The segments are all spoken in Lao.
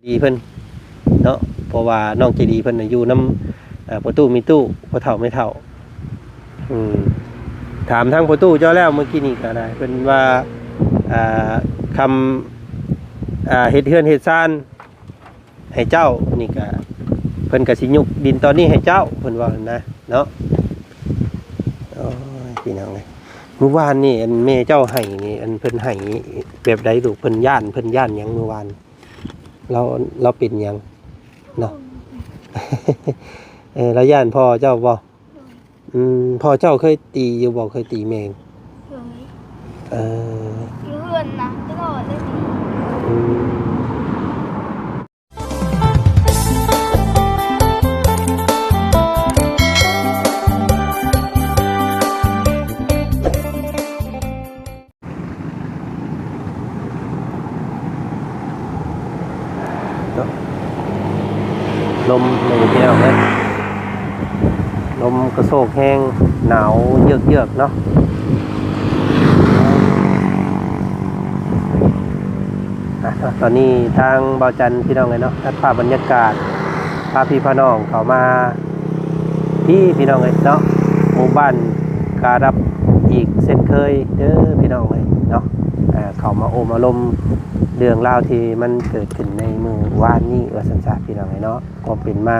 ດີເພິ່ນເນາະ ເພາະວ່ານ້ອງໃຈດີເພິ່ນນະຢູ່ນຳ ເອີ ພໍ່ຕູ້ມີຕູ້ ພໍ່ເຖົ້າແມ່ເຖົ້າ. ອືມ ຖາມທາງພໍ່ຕູ້ເຈົ້າແລ້ວ ມື້ກີ້ນີ້ກໍໄດ້ ເພິ່ນວ່າ ອ່າ ຄຳ ອ່າ ເຮັດເຮືອນເຮັດຊານໃຫ້ເຈົ້ານີ້ກໍ ເພິ່ນກໍຊິຍົກດິນຕອນນີ້ໃຫ້ເຈົ້າ ເພິ່ນວ່ານະເນາະ. ໂອ້ຍ ພີ່ນ້ອງເອີຍ ມື້ວານນີ້ ອັນແມ່ເຈົ້າໄຫ້ນີ້ ອັນເພິ່ນໄຫ້ແບບໃດລູກ? ເພິ່ນຢ້ານ ເພິ່ນຢ້ານຫຍັງມື້ວານ? ລາວ ລາວເປັນຫຍັງເນາະ? ເອີ ລາວຢ້ານພໍ່ເຈົ້າບໍ່? ອືມ ພໍ່ເຈົ້າເຄີຍຕີຢູ່ບໍ່? ເຄີຍຕີແມ່? ເຄີຍ. ເອີ ຢູ່ເຮືອນນະ ຕະຫຼອດເລີຍ. ອືມ. ລົມ ມື້ນີ້ພີ່ນ້ອງເອີຍ ລົມກະໂຊກແຮງ ໜາວເຍືອກໆເນາະ. ອ່ະ ຕອນນີ້ທາງບ່າວຈັນພີ່ນ້ອງເອີຍເນາະ ຕັດພາບບັນຍາກາດ ພາພີ່ພານ້ອງເຂົ້າມາ ທີ່ພີ່ນ້ອງເອີຍເນາະ ໝູ່ບ້ານກາດັບອີກເຊັ່ນເຄີຍເດີພີ່ນ້ອງເອີຍເນາະ. ເຂົ້າມາໂອ້ມາລົມເລື່ອງລາວທີ່ມັນເກີດຂຶ້ນໃນມື້ວານນີ້ວ່າຊັ້ນຊະພີ່ນ້ອງເອີຍເນາະ ຄວາມເປັນມາ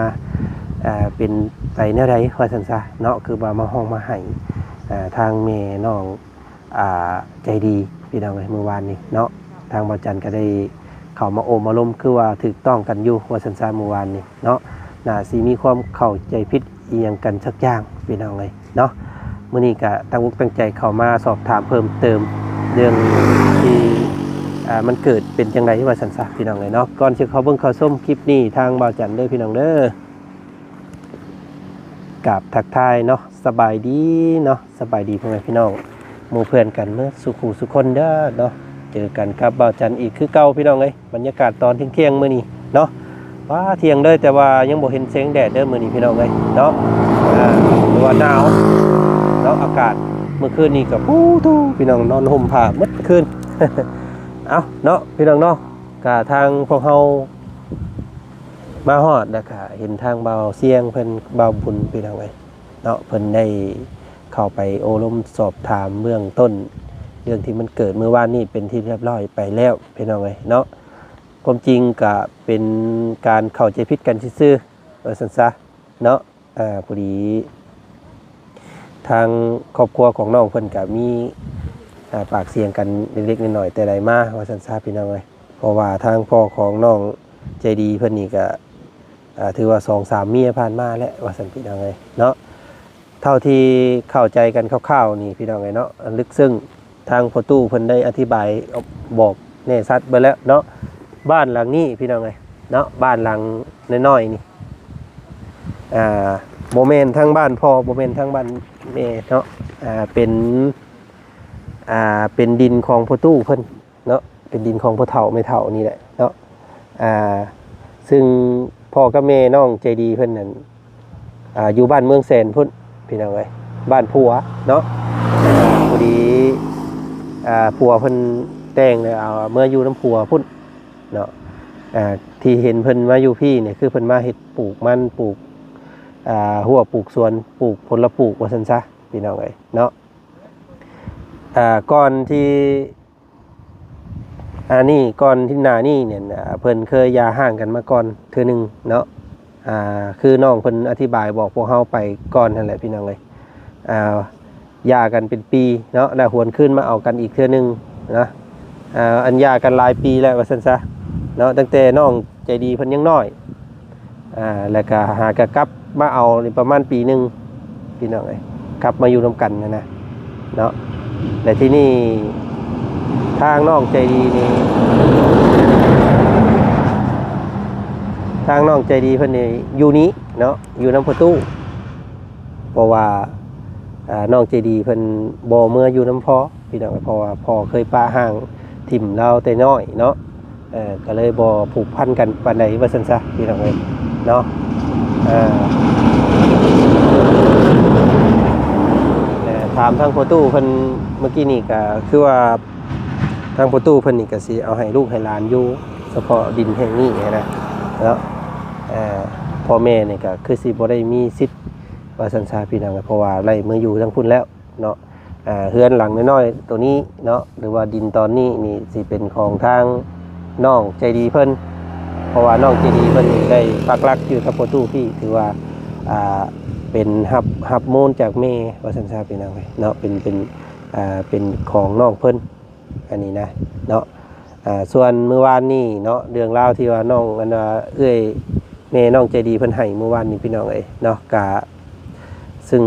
ເປັນໄປແນວໃດວ່າຊັ້ນຊະເນາະ ຄືວ່າມາຮ້ອງມາໄຫ້ ທາງແມ່ນ້ອງ ໃຈດີພີ່ນ້ອງເອີຍ ມື້ວານນີ້ເນາະ ທາງບ່າວຈັນກໍໄດ້ເຂົ້າມາໂອ້ມາລົມ ຄືວ່າຖືກຕ້ອງກັນຢູ່ວ່າຊັ້ນຊະ ມື້ວານນີ້ເນາະ ໜ້າຊິມີຄວາມເຂົ້າໃຈຜິດອີ່ຫຍັງກັນສັກຢ່າງພີ່ນ້ອງເອີຍເນາະ. ມື້ນີ້ກໍຕັ້ງອົກຕັ້ງໃຈເຂົ້າມາສອບຖາມເພີ່ມເຕີມເລື່ອງທີ່ ອ່າ ມັນເກີດເປັນຈັ່ງໃດວ່າຊັ້ນຊະພີ່ນ້ອງເອີຍເນາະ. ກ່ອນຊິເຂົ້າເບິ່ງເຂົ້າຊົມຄລິບນີ້ ທາງບ່າວຈັນເດີພີ່ນ້ອງເດີ ກາບທັກທາຍເນາະ ສະບາຍດີເນາະ ສະບາຍດີພໍ່ແມ່ພີ່ນ້ອງ ໝູ່ເພື່ອນກັນເໝິດສູ່ຄູ່ສູ່ຄົນເດີເນາະ. ເຈີກັນກັບບ່າວຈັນອີກຄືເກົ່າພີ່ນ້ອງເອີຍ ບັນຍາກາດຕອນທ່ຽງໆມື້ນີ້ເນາະ. ວ້າ ທ່ຽງເລີຍ ແຕ່ວ່າຍັງບໍ່ເຫັນແສງແດດເດີມື້ນີ້ພີ່ນ້ອງເອີຍເນາະ. ອ່າ ຖືວ່າໜາວເນາະ ອາກາດ ເມື່ອຄືນນີ້ກໍ ໂອ້ໂຫ ພີ່ນ້ອງນອນຫົ່ມຜ້າໝົດຄືນ. ເອົ້າເນາະ ພີ່ນ້ອງເນາະ ກະທາງພວກເຮົາ ມາຮອດແລ້ວກະເຫັນທາງບ່າວຊຽງເພິ່ນ ບ່າວບຸນ ພີ່ນ້ອງເອີຍເນາະ ເພິ່ນໄດ້ເຂົ້າໄປໂອ້ລົມສອບຖາມເບື້ອງຕົ້ນ ເລື່ອງທີ່ມັນເກີດມື້ວານນີ້ເປັນທີ່ຮຽບຮ້ອຍໄປແລ້ວ ພີ່ນ້ອງເອີຍເນາະ. ຄວາມຈິງກະເປັນການເຂົ້າໃຈຜິດກັນຊື່ໆ ວ່າຊັ້ນຊະເນາະ. ອ່າ ພໍດີທາງຄອບຄົວຂອງນ້ອງເພິ່ນກະມີ ອ່າ ປາກສຽງກັນເລັກໆນ້ອຍໆແຕ່ໃດມາ ວ່າຊັ້ນຊະ ພີ່ນ້ອງເອີຍ. ເພາະວ່າທາງພໍ່ຂອງນ້ອງໃຈດີເພິ່ນນີ້ກະ ອ່າ ຖືວ່າສອງສາມເມຍຜ່ານມາແລ້ວ ວ່າຊັ້ນ ພີ່ນ້ອງເອີຍເນາະ. ເທົ່າທີ່ເຂົ້າໃຈກັນຄ່າວໆນີ້ ພີ່ນ້ອງເອີຍເນາະ ອັນເລິກເຊິ່ງ ທາງພໍ່ຕູ້ເພິ່ນໄດ້ອະທິບາຍບອກແນ່ຊັດເບິດແລ້ວເນາະ. ບ້ານຫຼັງນີ້ພີ່ນ້ອງເອີຍເນາະ ບ້ານຫຼັງນ້ອຍໆນີ້ ອ່າ ບໍ່ແມ່ນທາງບ້ານພໍ່ ບໍ່ແມ່ນທາງບ້ານແມ່ເນາະ ອ່າ ເປັນ ອ່າ ເປັນດິນຂອງພໍ່ຕູ້ເພິ່ນເນາະ ເປັນດິນຂອງພໍ່ເຖົ້າແມ່ເຖົ້ານີ້ແຫຼະເນາະ. ອ່າ ຊຶ່ງພໍ່ກັບແມ່ນ້ອງໃຈດີເພິ່ນນັ້ນ ອ່າ ຢູ່ບ້ານເມືອງແສນພຸ້ນ ພີ່ນ້ອງເອີຍ ບ້ານຜົວເນາະ. ພໍດີ ອ່າ ຜົວເພິ່ນແຕ່ງແລ້ວເອົາເມືອຢູ່ນຳຜົວພຸ້ນເນາະ. ອ່າ ທີ່ເຫັນເພິ່ນມາຢູ່ພີ້ນີ້ ຄືເພິ່ນມາເຮັດປູກມັນ ປູກ ອ່າ ຮົ້ວ ປູກສວນ ປູກຜົນລະປູກ ວ່າຊັ້ນຊະ ພີ່ນ້ອງເອີຍເນາະ. ອ່າ ກ່ອນທີ່ ອັນນີ້ ກ່ອນທີ່ໜ້ານີ້ນີ້ ອ່າ ເພິ່ນເຄີຍຢ່າຮ້າງກັນມາກ່ອນເທື່ອໜຶ່ງເນາະ. ອ່າ ຄືນ້ອງເພິ່ນອະທິບາຍບອກພວກເຮົາໄປກ່ອນຫັ້ນແຫຼະ ພີ່ນ້ອງເອີຍ. ອ່າ ຢ່າກັນເປັນປີເນາະ ແລ້ວຫວນຄືນມາເອົາກັນອີກເທື່ອໜຶ່ງນະ. ອ່າ ອັນຢ່າກັນຫຼາຍປີແລ້ວວ່າຊັ້ນຊະເນາະ ຕັ້ງແຕ່ນ້ອງໃຈດີເພິ່ນຍັງນ້ອຍ ອ່າ ແລ້ວກະຫາກະກັບມາເອົານີ້ປະມານປີໜຶ່ງ ພີ່ນ້ອງເອີຍ ກັບມາຢູ່ນຳກັນຫັ້ນນະເນາະ. ແລະທີ່ນີ້ທາງນ້ອງໃຈດີນີ້ ທາງນ້ອງໃຈດີເພິ່ນນີ້ຢູ່ນີ້ເນາະ ຢູ່ນຳພໍ່ຕູ້ ເພາະວ່າ ອ່າ ນ້ອງໃຈດີເພິ່ນບໍ່ເມືອຢູ່ນຳພໍ່ ພີ່ນ້ອງ ເພາະວ່າພໍ່ເຄີຍປະຮ້າງຖິ້ມລາວແຕ່ນ້ອຍເນາະ. ເອີ ກໍເລີຍບໍ່ຜູກພັນກັນປານໃດວ່າຊັ້ນຊະ ພີ່ນ້ອງເອີຍເນາະ. ເອີ ແລະຖາມທາງພໍ່ຕູ້ເພິ່ນເມື່ອກີ້ນີ້ ກໍຄືວ່າທາງພໍ່ຕູ້ເພິ່ນນີ້ກໍຊິເອົາໃຫ້ລູກໃຫ້ຫຼານຢູ່ ສະເພາະດິນແຫ່ງນີ້ຫັ້ນນະເນາະ. ເອີ ພໍ່ແມ່ນີ້ກໍຄືຊິບໍ່ໄດ້ມີສິດວ່າຊັ້ນຊະພີ່ນ້ອງ ເພາະວ່າໄລ່ເມືອຢູ່ທາງພຸ້ນແລ້ວເນາະ. ເອີ ເຮືອນຫຼັງນ້ອຍໆໂຕນີ້ເນາະ ຫຼືວ່າດິນຕອນນີ້ນີ້ຊິເປັນຂອງທາງນ້ອງໃຈດີເພິ່ນ ເພາະວ່ານ້ອງໃຈດີເພິ່ນນີ້ໄດ້ປັກຫຼັກຢູ່ກັບພໍ່ຕູ້ພີ້ ຖືວ່າ ອ່າ ເປັນຮັບ ຮັບມູນຈາກແມ່ວ່າຊັ້ນຊະພີ່ນ້ອງເອີຍເນາະ ເປັນ ເປັນ ອ່າ ເປັນຂອງນ້ອງເພິ່ນ ອັນນີ້ນະເນາະ. ອ່າ ສ່ວນມື້ວານນີ້ເນາະ ເລື່ອງລາວທີ່ວ່ານ້ອງ ອັນວ່າເອື້ອຍແມ່ນ້ອງໃຈດີເພິ່ນໃຫ້ມື້ວານນີ້ພີ່ນ້ອງເອີຍເນາະ ກະ ຊຶ່ງ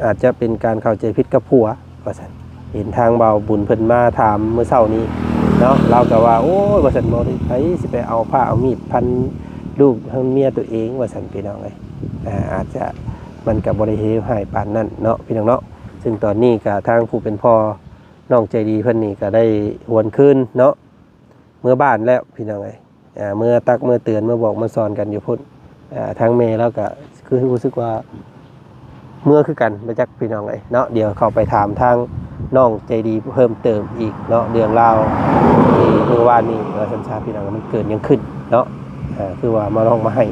ອາດຈະເປັນການເຂົ້າໃຈຜິດກັບຜົວວ່າຊັ້ນ. ເຫັນທາງບ່າວບຸນເພິ່ນມາຖາມມື້ເຊົ້ານີ້ເນາະ ລາວກໍວ່າ ໂອ້ຍ ວ່າຊັ້ນ ບໍ່ໄດ້ໃຜຊິໄປເອົາພ້າເອົາມີດຟັນລູກທັງເມຍຕົວເອງວ່າຊັ້ນ ພີ່ນ້ອງເອີຍ. ອ່າ ອາດຈະ ມັນກໍບໍ່ໄດ້ເລວຮ້າຍປານນັ້ນເນາະ ພີ່ນ້ອງເນາະ. ຊຶ່ງຕອນນີ້ກໍທາງຜູ້ເປັນພໍ່ ນ້ອງໃຈດີເພິ່ນນີ້ກໍໄດ້ຫວນຄືນເນາະ ເມືອບ້ານແລ້ວພີ່ນ້ອງເອີຍ. ອ່າ ເມືອຕັກເມືອເຕືອນ ເມືອບອກເມືອສອນກັນຢູ່ພຸ້ນ. ອ່າ ທາງແມ່ລາວກໍຄືຮູ້ສຶກວ່າເມືອຄືກັນ ບໍ່ຈັກພີ່ນ້ອງເອີຍເນາະ. ດຽວເຂົ້າໄປຖາມທາງນ້ອງໃຈດີເພີ່ມເຕີມອີກເນາະ ເລື່ອງລາວທີ່ມື້ວານນີ້ວ່າຊັ້ນຊະພີ່ນ້ອງ ມັນເກີດຫຍັງຂຶ້ນເນາະ. ອ່າ ຄືວ່າມາຮ້ອງມາໄຫ້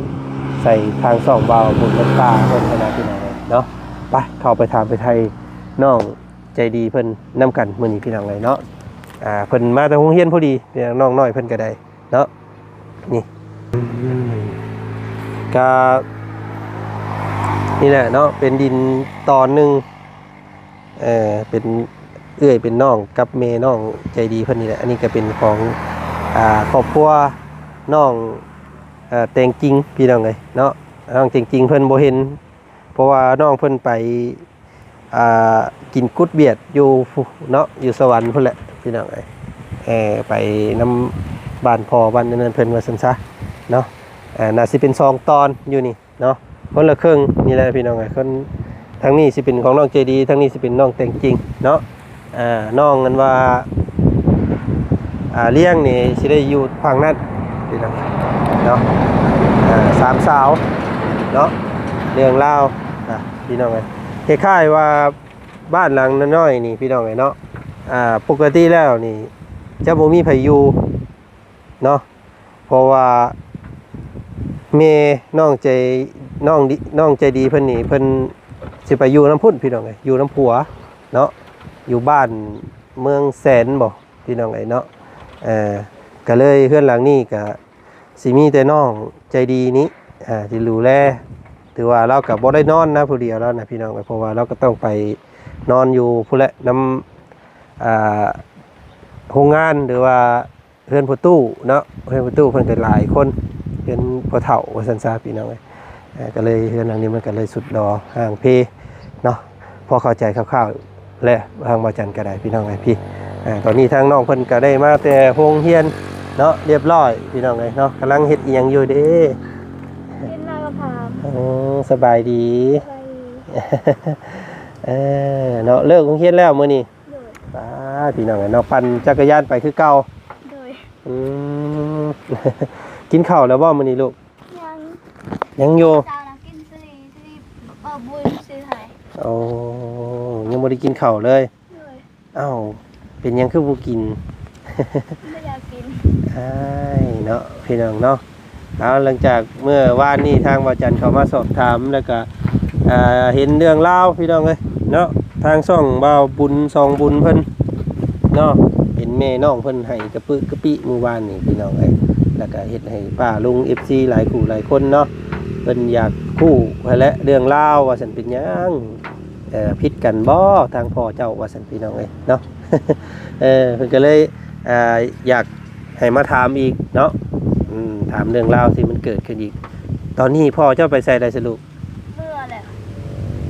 ໃສ່ທາງຊ່ອງບ່າວບຸນວັດປ່າເພິ່ນຫັ້ນນະ ພີ່ນ້ອງເອີຍເນາະ. ໄປ ເຂົ້າໄປຖາມໄປໄຖ່ນ້ອງ ໃຈດີເພິ່ນນຳກັນມື້ນີ້ພີ່ນ້ອງເອີຍເນາະ. ອ່າ ເພິ່ນມາແຕ່ໂຮງຮຽນພໍດີ ພີ່ນ້ອງນ້ອຍເພິ່ນກໍໄດ້ເນາະ. ນີ້ ກໍນີ້ແຫຼະເນາະ ເປັນດິນຕອນໜຶ່ງ ເອີ ເປັນເອື້ອຍເປັນນ້ອງກັບແມ່ນ້ອງໃຈດີເພິ່ນນີ້ແຫຼະ. ອັນນີ້ກໍເປັນຂອງ ອ່າ ຄອບຄົວນ້ອງ ເອີ ແຕງຈິງ ພີ່ນ້ອງເອີຍເນາະ. ນ້ອງແຕງຈິງເພິ່ນບໍ່ເຫັນ ເພາະວ່ານ້ອງເພິ່ນໄປ ອ່າ ກິນກຸດບຽດຢູ່ພຸ້ນເນາະ ຢູ່ສະຫວັນພຸ້ນແຫຼະພີ່ນ້ອງເອີຍ. ເອີ ໄປນຳບ້ານພໍ່ບ້ານອັນນັ້ນເພິ່ນວ່າຊັ້ນຊະເນາະ. ເອີ ໜ້າຊິເປັນສອງຕອນຢູ່ນີ້ເນາະ ຄົນລະເຄິ່ງນີ້ແຫຼະພີ່ນ້ອງເອີຍ. ຄົນ ທາງນີ້ຊິເປັນຂອງນ້ອງໃຈດີ ທາງນີ້ຊິເປັນນ້ອງແຕງຈິງເນາະ. ອ່າ ນ້ອງອັນວ່າ ອ່າ ລ້ຽງນີ້ຊິໄດ້ຢູ່ຝັ່ງນັ້ນພີ່ນ້ອງເນາະ. ອ່າ ສາມສາວເນາະ ເລື່ອງລາວ ອ່າ ພີ່ນ້ອງເອີຍ. ຄ້າຍໆວ່າບ້ານຫຼັງນ້ອຍໆນີ້ພີ່ນ້ອງເອີຍເນາະ ອ່າ ປົກກະຕິແລ້ວນີ້ຈະບໍ່ມີໃຜຢູ່ເນາະ ເພາະວ່າແມ່ນ້ອງໃຈ ນ້ອງ ນ້ອງໃຈດີເພິ່ນນີ້ ເພິ່ນຊິໄປຢູ່ນຳພຸ້ນພີ່ນ້ອງເອີຍ ຢູ່ນຳຜົວເນາະ ຢູ່ບ້ານເມືອງແສນບໍ ພີ່ນ້ອງເອີຍເນາະ. ເອີ ກໍເລີຍເຮືອນຫຼັງນີ້ກໍຊິມີແຕ່ນ້ອງໃຈດີນີ້ ອ່າ ທີ່ດູແລ. ຖືວ່າລາວກໍບໍ່ໄດ້ນອນນະຜູ້ດຽວລາວນະ ພີ່ນ້ອງເອີຍ ເພາະວ່າລາວກໍຕ້ອງໄປນອນຢູ່ພຸ້ນແຫຼະ ນຳ ອ່າ ໂຮງງານ ຫຼືວ່າ ເຮືອນພໍ່ຕູ້ເນາະ ເຮືອນພໍ່ຕູ້ເພິ່ນກໍຫຼາຍຄົນ ເຮືອນພໍ່ເຖົ້າວ່າຊັ້ນຊະ ພີ່ນ້ອງເອີຍ. ເອີ ກໍເລີຍເຮືອນຫຼັງນີ້ມັນກໍເລີຍຊຸດດໍຮ່າງເພເນາະ ພໍເຂົ້າໃຈຄ່າວໆແຫຼະ ທາງບ່າວຈັນກໍໄດ້ ພີ່ນ້ອງເອີຍ. ພີ່ ເອີ ຕອນນີ້ທາງນ້ອງເພິ່ນກໍໄດ້ມາແຕ່ໂຮງຮຽນເນາະ ຮຽບຮ້ອຍ ພີ່ນ້ອງເອີຍເນາະ. ກຳລັງເຮັດອີ່ຫຍັງຢູ່ເດ້? ກິນນ້ຳມະຂາມ. ໂອ້ ສະບາຍດີ ສະບາຍດີ. ເອີ ເນາະ ເລີກໂຮງຮຽນແລ້ວມື້ນີ້? ໂດຍ. ປ້າ ພີ່ນ້ອງເອີຍເນາະ ປັ່ນຈັກກະຍານໄປຄືເກົ່າ? ໂດຍ. ອືມ ກິນເຂົ້າແລ້ວບໍ່ມື້ນີ້ລູກ? ຍັງ. ຍັງຢູ່? ເຊົ້ານະກິນສະລີ ສະລີ ເອີ ບຸນຊື້ໃຫ້. ໂອ້ ຍັງບໍ່ໄດ້ກິນເຂົ້າເລີຍ? ໂດຍ. ອ້າວ ເປັນຫຍັງຄືບໍ່ກິນ? ບໍ່ຢາກກິນ. ອ້າຍເນາະ ພີ່ນ້ອງເນາະ. ເອົາ ຫຼັງຈາກເມື່ອວານນີ້ທາງບ່າວຈັນເຂົ້າມາສອບຖາມ ແລ້ວກະ ອ່າ ເຫັນເລື່ອງລາວ ພີ່ນ້ອງເອີຍເນາະ ທາງຊ່ອງບ່າວບຸນ ຊ່ອງບຸນເພິ່ນເນາະ ເຫັນແມ່ນ້ອງເພິ່ນໄຫ້ກະປຶກະປິມື້ວານນີ້ ພີ່ນ້ອງເອີຍ. ແລ້ວກະເຮັດໃຫ້ປ້າລຸງ ເອັຟຊີ ຫຼາຍຄູ່ຫຼາຍຄົນເນາະ ເພິ່ນຢາກຮູ້ຫັ້ນແຫຼະເລື່ອງລາວວ່າຊັ້ນ ເປັນຫຍັງ ເອີ ຜິດກັນບໍ່ທາງພໍ່ເຈົ້າວ່າຊັ້ນ ພີ່ນ້ອງເອີຍເນາະ. ເອີ ເພິ່ນກໍເລີຍ ອ່າ ຢາກໃຫ້ມາຖາມອີກເນາະ ອືມ ຖາມເລື່ອງລາວທີ່ມັນເກີດຂຶ້ນອີກ. ຕອນນີ້ພໍ່ເຈົ້າໄປໃສແລ້ວສະລູກ? ເມືອແລ້ວ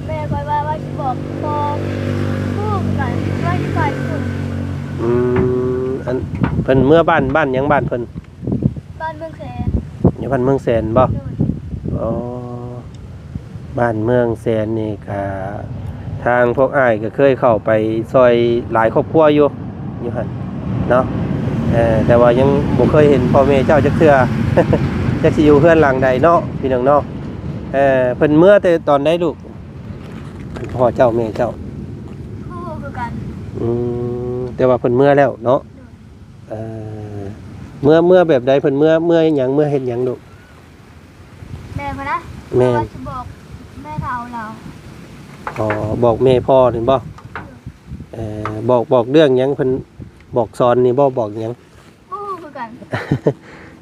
ແມ່ຂ້ອຍວ່າ ວ່າຊິບອກພໍ່ ຮູ້ຄືກັນ ວ່າຊິໄປພຸ້ນ. ອືມ ອັນ ເພິ່ນເມືອບ້ານ ບ້ານຫຍັງ ບ້ານເພິ່ນ? ບ້ານເມືອງແສນ. ຢູ່ບ້ານເມືອງແສນບໍ່? ໂດຍ. ອໍ ບ້ານເມືອງແສນນີ້ກະ ທາງພວກອ້າຍກໍເຄີຍເຂົ້າໄປຊ່ອຍຫຼາຍຄອບຄົວຢູ່ ຢູ່ຫັ້ນເນາະ ເອີ ແຕ່ວ່າຍັງບໍ່ເຄີຍເຫັນພໍ່ແມ່ເຈົ້າຈັກເທື່ອ ຈັກຊິຢູ່ເຮືອນຫຼັງໃດເນາະ ພີ່ນ້ອງເນາະ. ເອີ ເພິ່ນເມືອແຕ່ຕອນໃດລູກ? ພໍ່ເຈົ້າແມ່ເຈົ້າ ບໍ່ຮູ້ຄືກັນ. ອືມ ແຕ່ວ່າເພິ່ນເມືອແລ້ວເນາະ. ເອີ ເມືອ ເມືອແບບໃດ? ເພິ່ນເມືອ ເມືອຫຍັງ? ເມືອເຮັດຫຍັງລູກ? ແມ່ເພິ່ນນະ? ແມ່ນ ວ່າຊິບອກແມ່ເຖົ້າລາວ. ອໍ ບອກແມ່ພໍ່ນີ້ບໍ່? ເອີ ບອກ ບອກເລື່ອງຫຍັງ? ເພິ່ນບອກສອນນີ້ບໍ່? ບອກຫຍັງ? ບໍ່ຮູ້ຄືກັນ.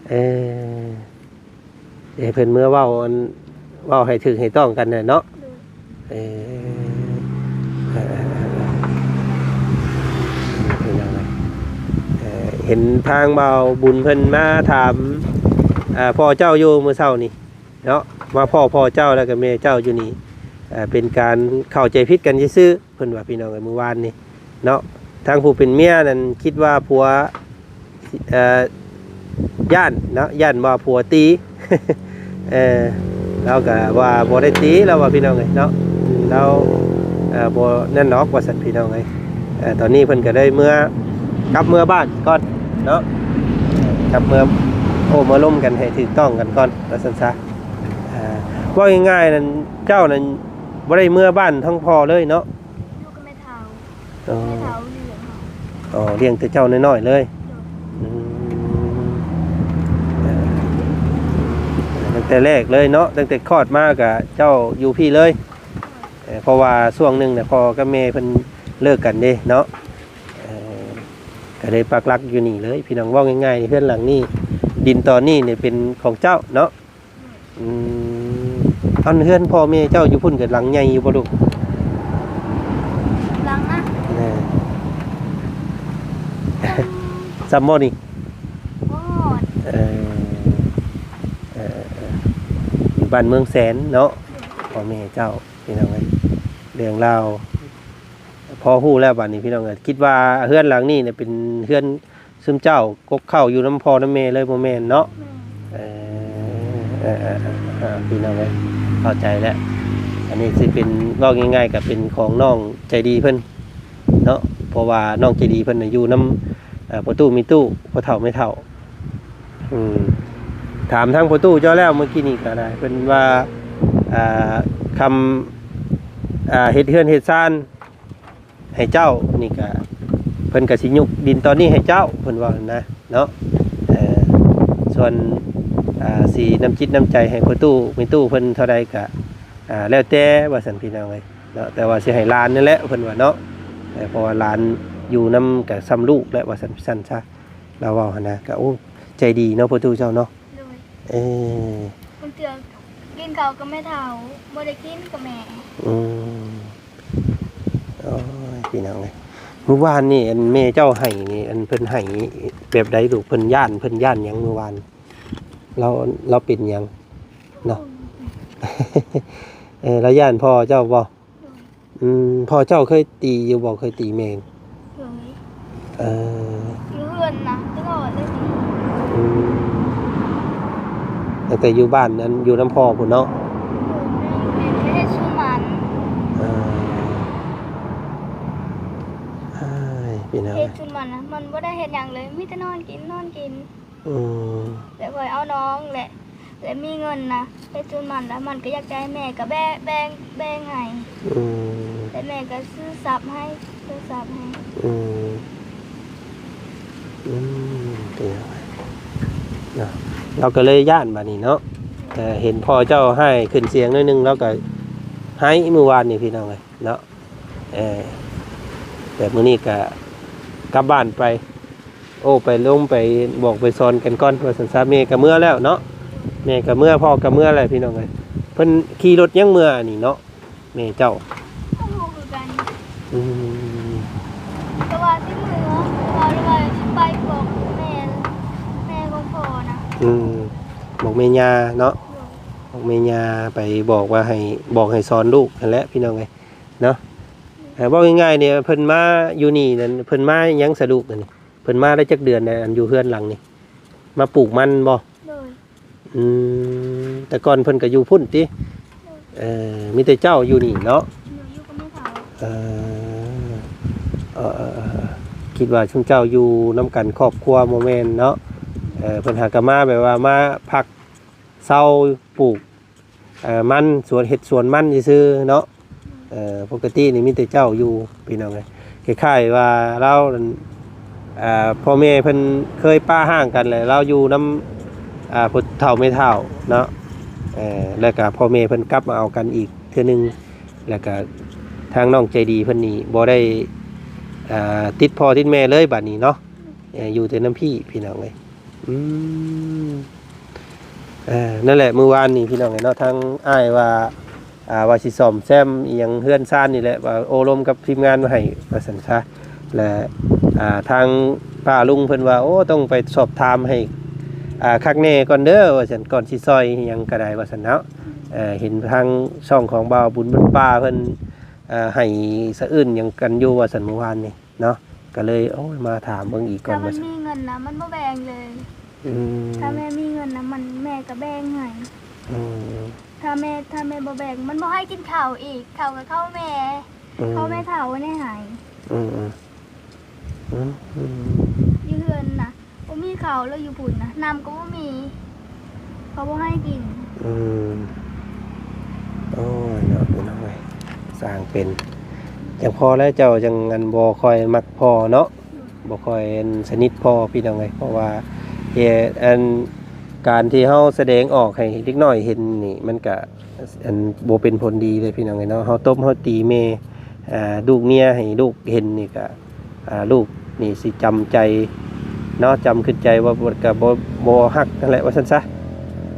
ເອີ ໃຫ້ເພິ່ນເມືອເວົ້າ ອັນ ເວົ້າໃຫ້ຖືກໃຫ້ຕ້ອງກັນແຫຼະເນາະ. ໂດຍ ເອີ ເອີ ເອີ ເອີ ເອີ ເອີ ເອີ ເຫັນທາງບ່າວບຸນເພິ່ນມາຖາມ ເອີ ພໍ່ເຈົ້າຢູ່ມື້ເຊົ້ານີ້ເນາະ, ມາພໍ້ພໍ່ເຈົ້າແລ້ວກໍແມ່ເຈົ້າຢູ່ນີ້ ເອີ ເປັນການເຂົ້າໃຈຜິດກັນຊື່ໆ ເພິ່ນວ່າ ພີ່ນ້ອງເອີຍ ມື້ວານນີ້ເນາະ. ທາງຜູ້ເປັນເມຍນັ້ນຄິດວ່າຜົວ ເອີ ຢ້ານເນາະ ຢ້ານວ່າຜົວຕີ ເອີ ລາວກໍວ່າບໍ່ໄດ້ຕີ ລາວວ່າ ພີ່ນ້ອງເອີຍເນາະ. ອືມ ລາວ ເອີ ບໍ່ນັ້ນດອກວ່າຊັ້ນ ພີ່ນ້ອງເອີຍ. ເອີ ຕອນນີ້ເພິ່ນກໍໄດ້ເມືອ ກັບເມືອບ້ານກ່ອນເນາະ, ກັບເມືອໂອ້ເມືອລົມກັນໃຫ້ຖືກຕ້ອງກັນກ່ອນວ່າຊັ້ນຊະ. ເອີ ເວົ້າງ່າຍໆນັ້ນ ເຈົ້ານັ້ນບໍ່ໄດ້ເມືອບ້ານທາງພໍ່ເລີຍເນາະ? ຢູ່ກັບແມ່ເຖົ້າ. ອໍ ແມ່ເຖົ້າລ້ຽງເຮົາ. ອໍ ລ້ຽງແຕ່ເຈົ້ານ້ອຍໆເລີຍ. ໂດຍ ອືມ ເອີ ຕັ້ງແຕ່ແລກເລີຍເນາະ, ຕັ້ງແຕ່ຄອດມາກະເຈົ້າຢູ່ພີ້ເລີຍ. ໂດຍ ເອີ ເພາະວ່າຊ່ວງໜຶ່ງນະ ພໍ່ກັບແມ່ເພິ່ນເລີກກັນເດ້ເນາະ, ເອີ ກະເລີຍປັກຫຼັກຢູ່ນີ້ເລີຍ ພີ່ນ້ອງ. ເວົ້າງ່າຍໆ ເຮືອນຫຼັງນີ້ ດິນຕອນນີ້ນີ້ເປັນຂອງເຈົ້າເນາະ? ອືມ ອັນເຮືອນພໍ່ແມ່ເຈົ້າຢູ່ພຸ້ນກໍຫຼັງໃຫຍ່ຢູ່ບໍ່ລູກ? ຫຼັງນະ ແນ່ ສ່ຳ ສ່ຳບໍ່ນີ້? ບໍ່ຮອດ. ເອີ ເອີ ເອີ ຢູ່ບ້ານເມືອງແສນເນາະ ໂດຍ ພໍ່ແມ່ເຈົ້າ ພີ່ນ້ອງເອີຍ. ເລື່ອງລາວພໍຮູ້ແລ້ວບາດນີ້ ພີ່ນ້ອງເອີຍ. ຄິດວ່າເຮືອນຫຼັງນີ້ເນຍເປັນເຮືອນ ຊຸມເຈົ້າກົກເຂົ້າຢູ່ນຳພໍ່ນຳແມ່ເລີຍ ບໍ່ແມ່ນເນາະ? ແມ່ນ. ເອີ ເອີ ເອີ ເອີ ພີ່ນ້ອງເອີຍ ເຂົ້າໃຈແລ້ວ. ອັນນີ້ຊິເປັນ ເວົ້າງ່າຍໆ ກໍເປັນຂອງນ້ອງໃຈດີເພິ່ນເນາະ, ເພາະວ່ານ້ອງໃຈດີເພິ່ນນະຢູ່ນຳ ເອີ ພໍ່ຕູ້ແມ່ຕູ້ ພໍ່ເຖົ້າແມ່ເຖົ້າ. ອືມ ຖາມທາງພໍ່ຕູ້ເຈົ້າແລ້ວ ມື້ກີ້ນີ້ກໍໄດ້ ເພິ່ນວ່າ ອ່າ ຄຳ ອ່າ ເຮັດເຮືອນເຮັດຊານ ໃຫ້ເຈົ້ານີ້ກະ ເພິ່ນກະຊິຍົກດິນຕອນນີ້ໃຫ້ເຈົ້າ ເພິ່ນເວົ້າຫັ້ນນະເນາະ. ເອີ ສ່ວນ ອ່າ ຊິນ້ຳຈິດນ້ຳໃຈໃຫ້ພໍ່ຕູ້ແມ່ຕູ້ເພິ່ນເທົ່າໃດກະ ອ່າ ແລ້ວແຕ່ວ່າຊັ້ນ ພີ່ນ້ອງເອີຍເນາະ, ແຕ່ວ່າຊິໃຫ້ຫຼານນັ້ນແຫຼະ ເພິ່ນວ່າເນາະ. ເອີ ເພາະວ່າຫຼານຢູ່ນຳກະສ່ຳລູກແຫຼະວ່າຊັ້ນ ຊັ້ນຊະ ລາວເວົ້າຫັ້ນນະ. ກະ ໂອ້ ໃຈດີເນາະ ພໍ່ຕູ້ເຈົ້າເນາະ. ໂດຍ ເອີ ບາງເທື່ອກິນເຂົ້າກັບແມ່ເຖົ້າ ບໍ່ໄດ້ກິນກັບແມ່. ອືມ ໂອ້ຍ ພີ່ນ້ອງເອີຍ ມື້ວານນີ້ ອັນແມ່ເຈົ້າໄຫ້ນີ້ ອັນເພິ່ນໄຫ້ແບບໃດລູກ? ເພິ່ນຢ້ານ ເພິ່ນຢ້ານຫຍັງມື້ວານ? ລາວ ລາວເປັນຫຍັງເນາະ? ເອີ ລາວຢ້ານພໍ່ເຈົ້າບໍ່? ອືມ ພໍ່ເຈົ້າເຄີຍຕີຢູ່ບໍ່? ເຄີຍຕີແມ່? ເຄີຍ. ເອີ ຢູ່ເຮືອນນະ ຕະຫຼອດເລີຍ. ອືມ ຕັ້ງແຕ່ຢູ່ບ້ານນັ້ນ ຢູ່ນຳພໍ່ພຸ້ນເນາະ? ໂດຍ ແມ່ ແມ່ເຮັດສວນມັນ. ເອີ ເອີຍ ພີ່ນ້ອງ ເຮັດສວນມັນນະ ມັນບໍ່ໄດ້ເຮັດຫຍັງເລີຍ ມີແຕ່ນອນກິນ ນອນກິນ. ອືມ ແລ້ວຂ້ອຍເອົານ້ອງແຫຼະ ແລ້ວມີເງິນນະ ເຮັດສວນມັນ ແລ້ວມັນກໍຢາກຈະໃຫ້ແມ່ ກໍແບ່ງ ແບ່ງ ແບ່ງໃຫ້. ອືມ ແລ້ວແມ່ກໍຊື້ຊັບໃຫ້ ຊື້ຊັບໃຫ້. ອືມ ອືມ ເນາະ ລາວກໍເລີຍຢ້ານບາດນີ້ເນາະ. ເອີ ເຫັນພໍ່ເຈົ້າຮ້າຍຂຶ້ນສຽງໜ້ອຍໜຶ່ງ ລາວກໍໄຫ້ມື້ວານນີ້ ພີ່ນ້ອງເອີຍເນາະ. ເອີ ແຕ່ມື້ນີ້ກະກັບບ້ານໄປ ໂອ້ ໄປລົມໄປບອກໄປສອນກັນກ່ອນວ່າຊັ້ນຊະ. ແມ່ກະເມືອແລ້ວເນາະ ແມ່ກະເມືອ ພໍ່ກະເມືອແລ້ວ ພີ່ນ້ອງເອີຍ. ເພິ່ນຂີ່ລົດຫຍັງເມືອນີ້ເນາະ ແມ່ເຈົ້າ? ບໍ່ຮູ້ຄືກັນ. ອືມ ແຕ່ວ່າຊິເມືອ ວ່າ ວ່າຊິໄປບອກແມ່ ແມ່ຂອງພໍ່ນະ. ອືມ ບອກແມ່ຍ່າເນາະ. ໂດຍ ບອກແມ່ຍ່າໄປບອກວ່າໃຫ້ ບອກໃຫ້ສອນລູກຫັ້ນແຫຼະ ພີ່ນ້ອງເອີຍເນາະ. ເອີ ເວົ້າງ່າຍໆນີ້ ເພິ່ນມາຢູ່ນີ້ນັ້ນ ເພິ່ນມາຫຍັງສະລູກ? ອັນນີ້ເພິ່ນມາໄດ້ຈັກເດືອນແລ້ວ? ອັນຢູ່ເຮືອນຫຼັງນີ້ ມາປູກມັນບໍ່? ໂດຍ. ອືມ ແຕ່ກ່ອນເພິ່ນກໍຢູ່ພຸ້ນຕິ? ໂດຍ. ເອີ ມີແຕ່ເຈົ້າຢູ່ນີ້ເນາະ? ໂດຍ ຢູ່ກັບແມ່ເຖົ້າ. ເອີ ເອີ ເອີ ເອີ ຄິດວ່າຊຸມເຈົ້າຢູ່ນຳກັນຄອບຄົວ ບໍ່ແມ່ນເນາະ? ເອີ ເພິ່ນຫາກໍມາແບບວ່າມາພັກເຊົາ ປູກ ເອີ ມັນ ສວນ ເຮັດສວນມັນຊື່ໆເນາະ. ເອີ ປົກກະຕິນີ້ມີແຕ່ເຈົ້າຢູ່ ພີ່ນ້ອງເອີຍ. ຄ້າຍໆວ່າລາວນັ້ນ ອ່າ ພໍ່ແມ່ເພິ່ນເຄີຍປະຮ້າງກັນ ແລ້ວລາວຢູ່ນຳ ອ່າ ຜູ້ເຖົ້າແມ່ເຖົ້າເນາະ ເອີ ແລ້ວກະພໍ່ແມ່ເພິ່ນກັບມາເອົາກັນອີກເທື່ອໜຶ່ງ ແລ້ວກະທາງນ້ອງໃຈດີເພິ່ນນີ້ບໍ່ໄດ້ ອ່າ ຕິດພໍ່ຕິດແມ່ເລີຍບາດນີ້ເນາະ ເອີ ຢູ່ແຕ່ນຳພີ່ ພີ່ນ້ອງເອີຍ. ອືມ ເອີ ນັ້ນແຫຼະ ມື້ວານນີ້ພີ່ນ້ອງເອີຍເນາະ ທາງອ້າຍວ່າ ອ່າ ວ່າຊິສ້ອມແຊມອີ່ຫຍັງເຮືອນຊານນີ້ແຫຼະ ວ່າໂອ້ລົມກັບທີມງານມາໃຫ້ວ່າຊັ້ນຊະ ແລະ ອ່າ ທາງປ້າລຸງເພິ່ນວ່າ ໂອ້ ຕ້ອງໄປສອບຖາມໃຫ້ ອ່າ ຄັກແນ່ກ່ອນເດີວ່າຊັ້ນ ກ່ອນຊິຊ່ອຍອີ່ຫຍັງກໍໄດ້ວ່າຊັ້ນເນາະ. ເອີ ເຫັນທາງຊ່ອງຂອງບ່າວບຸນບຸນປ່າເພິ່ນ ເອີ ໃຫ້ສະອື່ນຫຍັງກັນຢູ່ວ່າຊັ້ນມື້ວານນີ້ ເນາະ ກໍເລີຍ ໂອ້ຍ ມາຖາມເບິ່ງອີກກ່ອນ ຖ້າມັນມີເງິນນະ ມັນບໍ່ແບ່ງເລີຍ. ອືມ ຖ້າແມ່ມີເງິນນະ ມັນ ແມ່ກໍແບ່ງໃຫ້. ອືມ ຖ້າແມ່ ຖ້າແມ່ບໍ່ແບ່ງ ມັນບໍ່ໃຫ້ກິນເຂົ້າອີກ ເຂົ້າກໍເຂົ້າແມ່ ອືມ ເຂົ້າແມ່ເຖົ້ານີ້ໃຫ້. ອືມ ອືມ ອືມ ອືມ ຢູ່ເຮືອນນະ ບໍ່ມີເຂົ້າ ແລ້ວຢູ່ພຸ້ນນະ ນ້ຳກໍບໍ່ມີ ເຂົາບໍ່ໃຫ້ກິນ. ອືມ ໂອ້ຍ ເນາະ ພີ່ນ້ອງເອີຍ ສ້າງເປັນ ຈັ່ງພໍແລ້ວ ເຈົ້າຈັ່ງ ອັນ ບໍ່ຄ່ອຍມັກພໍ່ເນາະ ບໍ່ຄ່ອຍ ອັນ ສະໜິດພໍ່ ພີ່ນ້ອງເອີຍ ເພາະວ່າ ເຮັດ ອັນ ການທີ່ເຮົາສະແດງອອກໃຫ້ເດັກນ້ອຍເຫັນນີ້ ມັນກະ ອັນ ບໍ່ເປັນຜົນດີເດ້ ພີ່ນ້ອງເອີຍເນາະ ເຮົາຕົບເຮົາຕີແມ່ ອ່າ ລູກເມຍໃຫ້ລູກເຫັນນີ້ກະ ອ່າ ລູກນີ້ຊິຈຳໃຈເນາະ ຈຳຂຶ້ນໃຈວ່າ ກໍບໍ່ ບໍ່ຮັກຫັ້ນແຫຼະວ່າຊັ້ນຊະ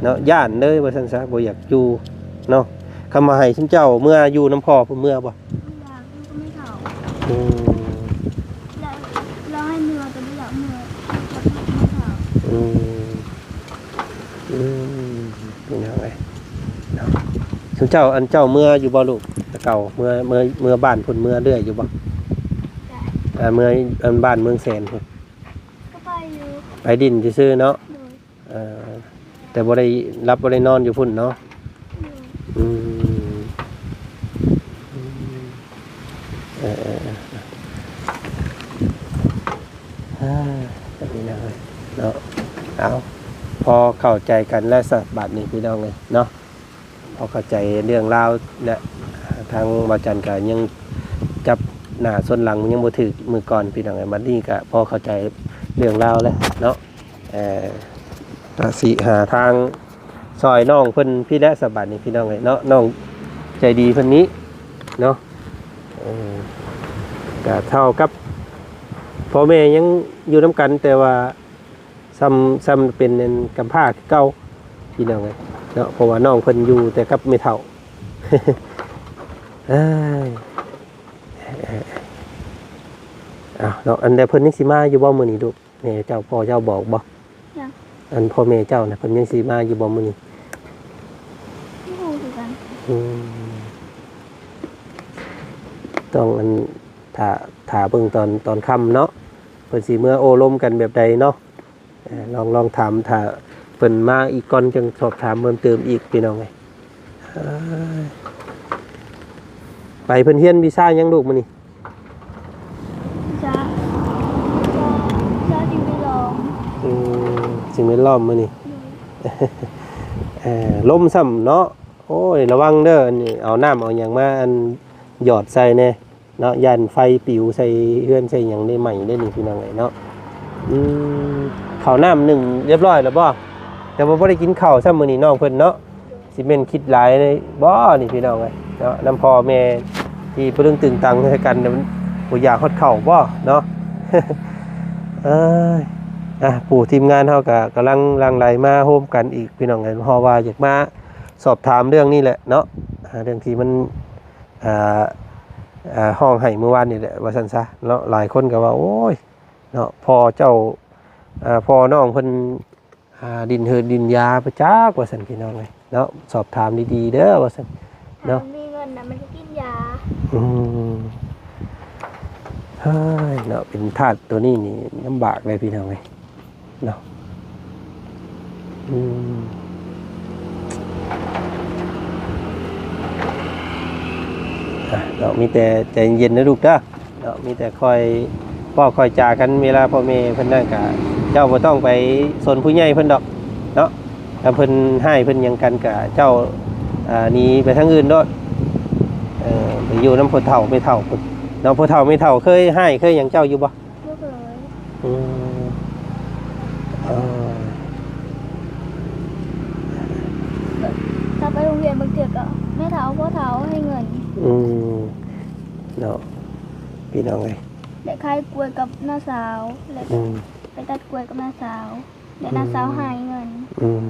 ເນາະ ຢ້ານເລີຍວ່າຊັ້ນຊະ ບໍ່ຢາກຢູ່ເນາະ. ຄຳວ່າໃຫ້ຊຸມເຈົ້າເມືອຢູ່ນຳພໍ່ ເພິ່ນເມືອບໍ່? ບໍ່ຢາກ ຢູ່ກັບແມ່ເຖົ້າ. ອືມ ແລ້ວ ແລ້ວໃຫ້ເມືອ ແຕ່ບໍ່ຢາກເມືອ ຢູ່ກັບແມ່ເຖົ້າ. ອືມ ອືມ ພີ່ນ້ອງເອີຍເນາະ ຊຸມເຈົ້າ ອັນ ເຈົ້າເມືອຢູ່ບໍ່ລູກ ແຕ່ເກົ່າ ເມືອ ເມືອ ເມືອບ້ານພຸ້ນ ເມືອເລື້ອຍຢູ່ບໍ່? ໄດ້ ອ່າ ເມືອ ອັນ ບ້ານເມືອງແສນພຸ້ນ ກໍໄປຢູ່ ໄປດິນຊື່ໆເນາະ. ໂດຍ ເອີ ແຕ່ບໍ່ໄດ້ຫຼັບບໍ່ໄດ້ນອນຢູ່ພຸ້ນເນາະ. ໂດຍ ອືມ ອືມ ເອີ ເອີ ເອີ ອ່າ ແບບນີ້ນະເອີຍເນາະ ເອົາ ພໍເຂົ້າໃຈກັນແລ້ວຊະ ບາດນີ້ ພີ່ນ້ອງເອີຍເນາະ. ພໍເຂົ້າໃຈເລື່ອງລາວ ແລະ ທາງບ່າວຈັນກໍຍັງຈັບໜ້າຊົນຫຼັງ ຍັງບໍ່ຖືກມື້ກ່ອນ ພີ່ນ້ອງເອີຍ ບັດນີ້ກໍພໍເຂົ້າໃຈເລື່ອງລາວແລ້ວເນາະ. ເອີ ກໍຊິຫາທາງຊ່ອຍນ້ອງເພິ່ນພີ້ແຫຼະ ສະບາດນີ້ ພີ່ນ້ອງເອີຍເນາະ ນ້ອງໃຈດີເພິ່ນນີ້ເນາະ. ເອີ ກໍເທົ່າກັບພໍ່ແມ່ຍັງຢູ່ນຳກັນ ແຕ່ວ່າ ສ່ຳ ສ່ຳເປັນອັນກຳພ້າຄືເກົ່າ ພີ່ນ້ອງເອີຍເນາະ ເພາະວ່ານ້ອງເພິ່ນຢູ່ແຕ່ກັບແມ່ເຖົ້າ. ເອີຍ ເອີ ເອີ ເອົາເນາະ ອັນໃດເພິ່ນຍັງຊິມາຢູ່ບໍ່ມື້ນີ້ລູກ? ແມ່ເຈົ້າ ພໍ່ເຈົ້າບອກບໍ່? ຍັງ ອັນພໍ່ແມ່ເຈົ້ານະ ເພິ່ນຍັງຊິມາຢູ່ບໍ່ມື້ນີ້? ບໍ່ຮູ້ຄືກັນ. ອືມ ຕ້ອງອັນ ຖ້າ ຖ້າເບິ່ງຕອນ ຕອນຄ່ຳເນາະ ເພິ່ນຊິເມືອໂອ້ລົມກັນແບບໃດເນາະ. ເອີ ລອງ ລອງຖາມ ຖ້າເພິ່ນມາອີກກ່ອນ ຈັ່ງສອບຖາມເພີ່ມເຕີມອີກ ພີ່ນ້ອງເອີຍ. ເອີຍ ໄປ ເພິ່ນຮຽນວິຊາຫຍັງລູກມື້ນີ້? ວິຊາ ວິຊາສິ່ງແວດລ້ອມ. ອືມ ສິ່ງແວດລ້ອມມື້ນີ້. ໂດຍ ເອີ ລົມຊ້ຳເນາະ. ໂອ້ຍ ລະວັງເດີ ອັນນີ້ ເອົານ້ຳເອົາຫຍັງມາ ອັນ ຫຍອດໃສ່ແດ່ ເນາະ ຢ້ານໄຟປິວໃສ່ເຮືອນໃສ່ຫຍັງໄດ້ໄໝ້ໄດ້ນີ້ ພີ່ນ້ອງເອີຍເນາະ. ອືມ ເຂົ້ານ້ຳໜຶ້ງຮຽບຮ້ອຍແລ້ວບໍ່? ແຕ່ວ່າບໍ່ໄດ້ກິນເຂົ້າຊ້ຳມື້ນີ້ນ້ອງເພິ່ນເນາະ. ຊິແມ່ນຄິດຫຼາຍເລີຍບໍ່ນີ້ ພີ່ນ້ອງເອີຍເນາະ. ນຳພໍ່ແມ່ທີ່ປະລຶ້ງຕຶງຕັງໃສ່ກັນ ບໍ່ຢາກຮອດເຂົ້າບໍ່ເນາະ. ເອີຍ ອ່ະ ຜູ້ທີມງານເຮົາກໍກຳລັງຫຼັ່ງໄຫຼມາໂຮມກັນອີກ ພີ່ນ້ອງເອີຍ ເພາະວ່າຢາກມາສອບຖາມເລື່ອງນີ້ແຫຼະເນາະ ອ່າ ເລື່ອງທີ່ມັນ ອ່າ ອ່າ ຮ້ອງໄຫ້ມື້ວານນີ້ແຫຼະວ່າຊັ້ນຊະເນາະ. ຫຼາຍຄົນກໍວ່າ ໂອ້ຍ ເນາະ ພໍ່ເຈົ້າ ອ່າ ພໍ່ນ້ອງເພິ່ນ ອ່າ ດິນເຫີດດິນຢາປະຈັກວ່າຊັ້ນ ພີ່ນ້ອງເອີຍເນາະ. ສອບຖາມດີໆເດີວ່າຊັ້ນເນາະ ຖ້າມັນມີເງິນນະ ມັນຈະກິນຢາ. ອືມ ເຮີ້ຍ ເນາະ ເປັນທາດໂຕນີ້ນີ້ລຳບາກເລີຍ ພີ່ນ້ອງເອີຍ. ເນາະ ອືມ ອ່ະ ເນາະ ມີແຕ່ໃຈເຢັນເດີລູກເດີ ເນາະ ມີແຕ່ຄ່ອຍເວົ້າຄ່ອຍຈາກັນ ເວລາພໍ່ແມ່ເພິ່ນນັ້ນກະ ເຈົ້າບໍ່ຕ້ອງໄປສົນຜູ້ໃຫຍ່ເພິ່ນດອກເນາະ. ຖ້າເພິ່ນຮ້າຍເພິ່ນຫຍັງກັນກະ ເຈົ້າ ອ່າ ໜີໄປທາງອື່ນໂລດ ເອີ ໄປຢູ່ນຳພໍ່ເຖົ້າແມ່ເຖົ້າພຸ້ນເນາະ. ພໍ່ເຖົ້າແມ່ເຖົ້າເຄີຍຮ້າຍເຄີຍຫຍັງເຈົ້າຢູ່ບໍ່? ບໍ່ເຄີຍ. ອືມ ເອີ ຖ້າໄປໂຮງຮຽນບາງເທື່ອກໍແມ່ເຖົ້າພໍ່ເຖົ້າໃຫ້ເງິນ. ອືມ ເນາະ ພີ່ນ້ອງເອີຍ ໄດ້ຂາຍກ້ວຍກັບນ້າສາວ ແລ້ວ ອືມ ໄປຕັດກ້ວຍກັບນ້າສາວ ແລ້ວ ອືມ ນ້າສາວໃຫ້ເງິນ. ອືມ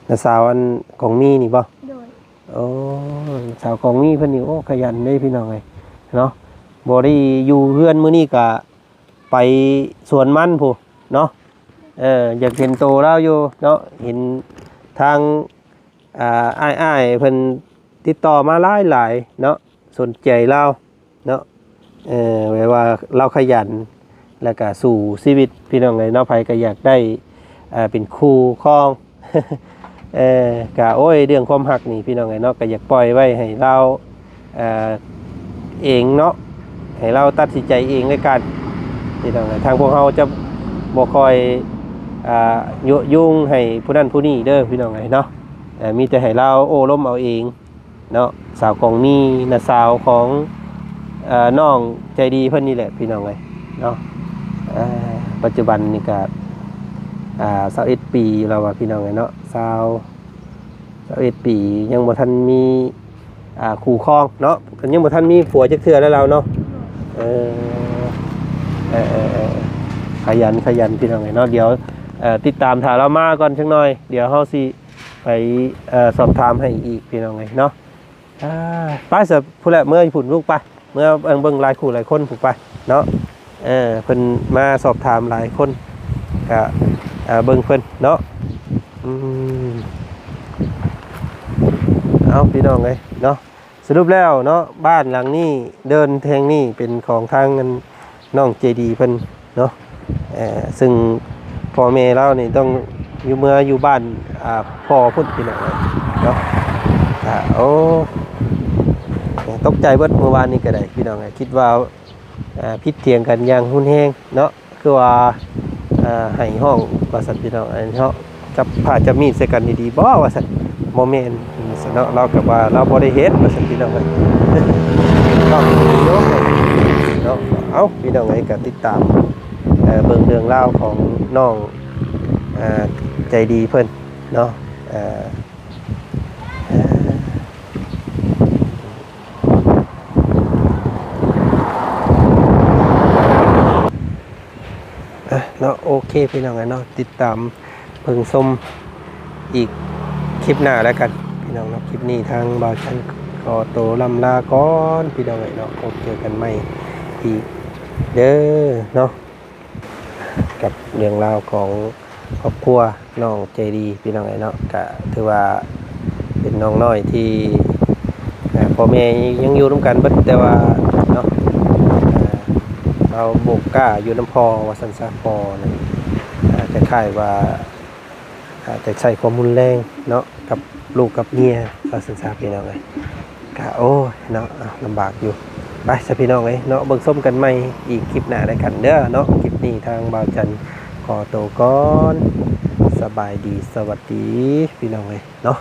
ນ້າສາວອັນກອງມີນີ້ບໍ່? ໂດຍ. ໂອ້ ສາວກອງມີເພິ່ນນີ້ ໂອ້ ຂະຫຍັນເດ້ພີ່ນ້ອງເອີຍເນາະ ບໍ່ໄດ້ຢູ່ເຮືອນມື້ນີ້ກະໄປສວນມັນພຸ້ນເນາະ. ເອີ ຢາກເຫັນໂຕລາວຢູ່ເນາະ ເຫັນທາງ ອ່າ ອ້າຍໆເພິ່ນຕິດຕໍ່ມາຫຼາຍໆເນາະ ສົນໃຈລາວເນາະ ເອີ ແບບວ່າລາວຂະຫຍັນ ແລ້ວກະສູ້ຊີວິດພີ່ນ້ອງເອີຍເນາະ. ໃຜກໍຢາກໄດ້ ເປັນຄູ່ຄອງ ເອີ ກະ ໂອ້ຍ ເລື່ອງຄວາມຮັກນີ້ພີ່ນ້ອງເອີຍເນາະ ກໍຢາກປ່ອຍໄວ້ໃຫ້ລາວ ເອີ ເອງເນາະ ໃຫ້ລາວຕັດສິນໃຈເອງແລ້ວກັນພີ່ນ້ອງເອີຍ. ທາງພວກເຮົາຈະບໍ່ຄ່ອຍ ອ່າ ຍຸຍົງໃຫ້ຜູ້ນັ້ນຜູ້ນີ້ເດີພີ່ນ້ອງເອີຍເນາະ ເອີ ມີແຕ່ໃຫ້ລາວໂອ້ລົມເອົາເອງເນາະ. ສາວກອງມີ ນ້າສາວຂອງ ເອີ ນ້ອງໃຈດີເພິ່ນນີ້ແຫຼະພີ່ນ້ອງເອີຍເນາະ. ເອີ ປັດຈຸບັນນີ້ກະ ອ່າ ຊາວເອັດປີແລ້ວວ່າພີ່ນ້ອງເອີຍເນາະ ຊາວ ຊາວເອັດປີ ຍັງບໍ່ທັນມີ ອ່າ ຄູ່ຄອງເນາະ ຍັງບໍ່ທັນມີຜົວຈັກເທື່ອແລ້ວລາວເນາະ. ເອີ ເອີ ເອີ ເອີ ຂະຫຍັນ ຂະຫຍັນພີ່ນ້ອງເອີຍເນາະ. ດຽວ ເອີ ຕິດຕາມຖ້າລາວມາກ່ອນຈັກໜ່ອຍ ດຽວເຮົາຊິໄປ ເອີ ສອບຖາມໃຫ້ອີກພີ່ນ້ອງເອີຍເນາະ. ອ່າ ໄປຊະ ພຸ້ນແຫຼະ ເມືອຢູ່ພຸ້ນລູກ ໄປ ເມືອເບິ່ງຫຼາຍຄູ່ຫຼາຍຄົນພຸ້ນໄປເນາະ. ເອີ ເພິ່ນມາສອບຖາມຫຼາຍຄົນ ກະ ເອີ ເບິ່ງເພິ່ນເນາະ. ອືມ ເອົາ ພີ່ນ້ອງເອີຍເນາະ ສະຫຼຸບແລ້ວເນາະ ບ້ານຫຼັງນີ້ ເດີ່ນແຫ່ງນີ້ເປັນຂອງທາງອັນ ນ້ອງໃຈດີເພິ່ນເນາະ. ເອີ ຊຶ່ງພໍ່ແມ່ລາວນີ້ຕ້ອງຢູ່ ເມືອຢູ່ບ້ານ ອ່າ ພໍ່ພຸ້ນພີ່ນ້ອງເນາະ. ກະ ໂອ້ ຕົກໃຈເບິດມື້ວານນີ້ກໍໄດ້ພີ່ນ້ອງເອີຍ ຄິດວ່າ ອ່າ ຜິດຖຽງກັນຢ່າງຮຸນແຮງເນາະ ຄືວ່າ ອ່າ ໄຫ້ຮ້ອງວ່າຊັ້ນພີ່ນ້ອງເນາະ. ຈັບຜ້າຈັບມີດໃສ່ກັນດີໆບໍ່ວ່າຊັ້ນ ບໍ່ແມ່ນຊັ້ນເນາະ. ລາວກໍວ່າລາວບໍ່ໄດ້ເຮັດວ່າຊັ້ນພີ່ນ້ອງເອີຍເນາະ. ເອົາ ພີ່ນ້ອງເອີຍ ກໍຕິດຕາມ ເອີ ເບິ່ງເລື່ອງລາວຂອງນ້ອງ ເອີ ໃຈດີເພິ່ນເນາະ. ເອີ ເອີ ອ່ະເນາະ ໂອເຄພີ່ນ້ອງເອີຍເນາະ ຕິດຕາມເບິ່ງຊົມອີກຄລິບໜ້າແລ້ວກັນພີ່ນ້ອງເນາະ. ຄລິບນີ້ທາງບ່າວຈັນຂໍໂຕລ່ຳລາກ່ອນພີ່ນ້ອງເອີຍເນາະ ພົບເຈີກັນໃໝ່ອີກເດີເນາະ ກັບເລື່ອງລາວຂອງຄອບຄົວ ນ້ອງໃຈດີພີ່ນ້ອງເອີຍເນາະ. ກະຖືວ່າເປັນນ້ອງນ້ອຍທີ່ ເອີ ພໍ່ແມ່ຍັງຢູ່ນຳກັນເບິດ ແຕ່ວ່າເນາະ ເອີ ລາວບໍ່ກ້າຢູ່ນຳພໍ່ວ່າຊັ້ນຊະ. ພໍ່ນັ້ນ ເອີ ຄ້າຍໆວ່າ ອາດຈະໃຊ້ຄວາມຮຸນແຮງເນາະ ກັບລູກກັບເມຍວ່າຊັ້ນຊະພີ່ນ້ອງເອີຍ. ກະ ໂອ້ຍ ເນາະ ລຳບາກຢູ່. ໄປຊະພີ່ນ້ອງເອີຍເນາະ ເບິ່ງຊົມກັນໃໝ່ອີກຄລິບໜ້າແລ້ວກັນເດີເນາະ. ຄລິບນີ້ທາງບ່າວຈັນຂໍໂຕກ່ອນ ສະບາຍດີ ສະຫວັດດີພີ່ນ້ອງເອີຍເນາະ.